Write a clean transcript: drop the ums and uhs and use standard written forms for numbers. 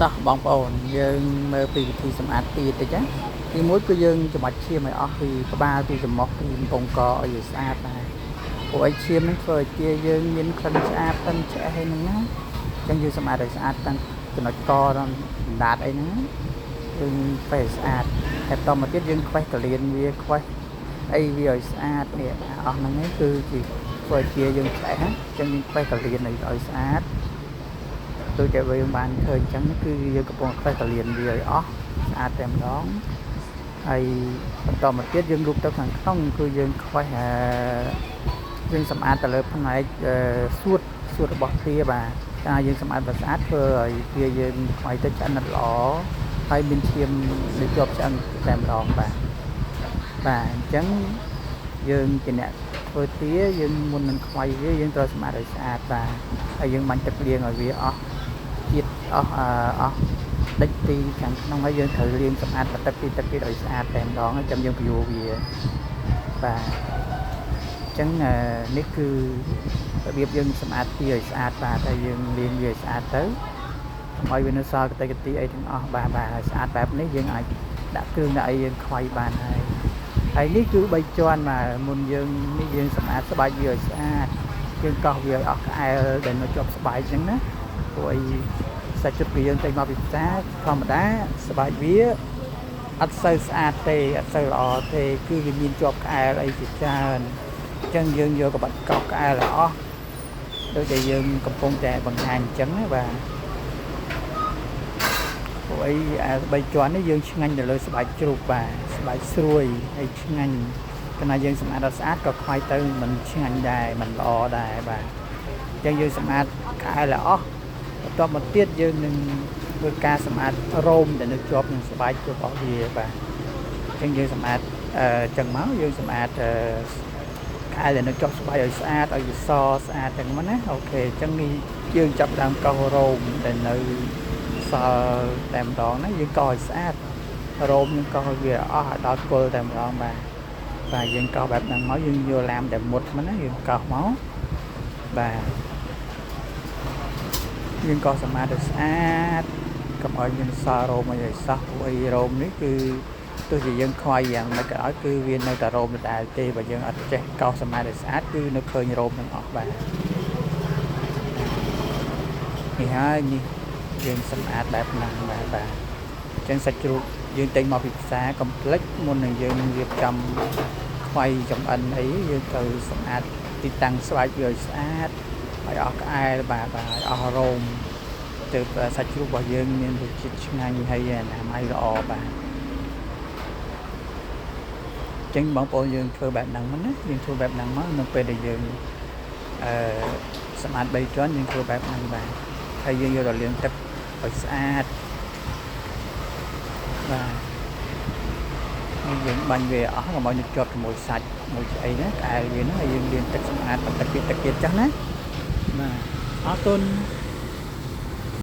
តោះបងប្អូនយើងមើលពីវិធីសម្អាតទាតិចណាទីមួយគឺយើងច្បាច់ឈាមឲ្យអស់ពីក្បាលពីច្រមុះពីកំពង់កឲ្យវាស្អាតដែរព្រោះអីឈាមហ្នឹងធ្វើឲ្យទាយើងមានក្លិនស្អាតក្លិនឆ្អេះហ្នឹងណាអញ្ចឹងយើងសម្អាតឲ្យស្អាតតាំងចំណុចកដល់អណ្ដាតអីហ្នឹងយើងខ្វេះឲ្យស្អាតហើយបន្តមកទៀតយើងខ្វេះកលៀនវាខ្វេះអីវាឲ្យស្អាតនេះអស់ហ្នឹងឯងគឺជាធ្វើឲ្យជាយើងឆ្អេះអញ្ចឹងយើងខ្វេះកលៀនឲ្យស្អាតដូចតែយើងបានឃើញអញ្ចឹងគឺយើងកំពុងខ្វេះកលៀនវាឲ្យអស់ស្អាតតែម្ដងហើយបន្តមកទៀតយើងលូកទៅខាងក្នុងគឺយើងខ្វេះយើងសម្អាតទៅលើផ្នែកសួតសួតរបស់ទាបាទកាលយើងសម្អាតបើស្អាតធ្វើឲ្យទាយើងខ្វៃទៅឆ្អិនអត់ល្អហើយមានឈាមនៅជាប់ឆ្អឹងតែម្ដងបាទបាទអញ្ចឹងយើងជាអ្នកធ្វើទាយើងមុននឹងខ្វៃវាយើងត្រូវសម្អាតឲ្យស្អាតបាទហើយយើងបាញ់ទឹកលាងឲ្យវាអស់ជាតិអស់អស់ដេចទីខាងក្នុងហើយយើងត្រូវលាងសម្អាតទឹកពីទឹកទៀតឲ្យស្អាតតែម្ដងហើយចាំយើងព្យួរវាបាទអញ្ចឹងនេះគឺរបៀបយើងសម្អាតទាឲ្យស្អាតបាទហើយយើងលាងវាឲ្យស្អាតទៅកុំឲ្យវានៅសល់កតិកទីអីទាំងអស់បាទបាទឲ្យស្អាតបែបនេះយើងអាចដាក់គ្រឿងដាក់អីយើងខ្វៃបានហើយហើយនេះគឺ3ជាន់បាទមុនយើងនេះយើងសម្អាតស្បែកវាឲ្យស្អាតយើងកោសវាឲ្យអស់ក្អែលដែលនៅជាប់ស្បែកអញ្ចឹងណាព្រោះអីសាច់ជ្រូកពីយើងទិញមកពីផ្សារធម្មតាស្បែកវាអត់សូវស្អាតទេអត់សូវល្អទេគឺវាមានជាប់ក្អែលអីជាច្រើនអញ្ចឹងយើងយកក្បាត់កោសក្អែលឲ្យអស់ដូចដែលយើងកំពុងតែបង្ហាញអញ្ចឹងណាបាទព្រោះអីអា3ជាន់នេះយើងឆ្ងាញ់ទៅលើស្បែកជ្រូកបាទស្បែកស្រួយហើយឆ្ងាញ់កាលណាយើងសម្អាតអត់ស្អាតក៏ខ្វាយទៅមិនឆ្ងាញ់ដែរមិនល្អដែរបាទអញ្ចឹងយើងសម្អាតក្អែលឲ្យអស់បន្ទាប់មកទៀតយើងនឹងធ្វើការសម្អាតរោមដែលនៅជាប់នឹងស្បែករបស់វាបាទអញ្ចឹងយើងសម្អាតអឺចឹងមកយើងសម្អាតអឺក្អែលដែលនៅជាប់ស្បែកឲ្យស្អាតឲ្យវាសស្អាតចឹងមកណាOK អញ្ចឹងនេះយើងចាប់ដើមកោសរោមដែលនៅសល់តែម្ដងណាយើងកោសឲ្យស្អាតរោមយើងកោសឲ្យវាអស់ឲ្យដល់គល់តែម្ដងបាទបាទយើងកោសបែបហ្នឹងមកយើងយកឡាមតែមុតមកណាយើងកោសមកបាទយើងកោសសម្អាតឲ្យស្អាតកុំឲ្យមានសល់រោមអីឲ្យសោះព្រោះអីរោមនេះគឺទោះជាយើងខ្វាយយ៉ាងម៉េចក៏ដោយគឺវានៅតែរោមដដែលទេបើយើងអត់ចេះកោសសម្អាតឲ្យស្អាតគឺនៅឃើញរោមទាំងអស់បាទនេះហើយនេះយើងសម្អាតបែបហ្នឹងបាទបាទអញ្ចឹងសាច់ជ្រូកយើងទិញមកពីផ្សារកុំភ្លេចមុននឹងយើងរៀបចំខ្វាយចំអិនអីយើងត្រូវសម្អាតទីតាំងស្បែកវាឲ្យស្អាតឲ្យអស់ក្អែលបាទបាទឲ្យអស់រោមទើបសាច់ជ្រូករបស់យើងមានរសជាតិឆ្ងាញ់ហើយអនាម័យល្អបាទចឹងបងប្អូនយើងធ្វើបែបហ្នឹងមកណាយើងធ្វើបែបហ្នឹងមកនៅពេលដែលយើងអឺសម្អាត3ជាន់យើងធ្វើបែបហ្នឹងបាទហើយយើងយករលាងទឹកឲ្យស្អាតបាទនេះយើងបាញ់វាអស់កុំឲ្យនឹកជាប់ជាមួយសាច់មួយស្អីណាក្អែលវាហ្នឹងហើយយើងលាងទឹកសម្អាតបន្តិចទៀតទឹកទៀតចាស់ណាបាទអរគុណ។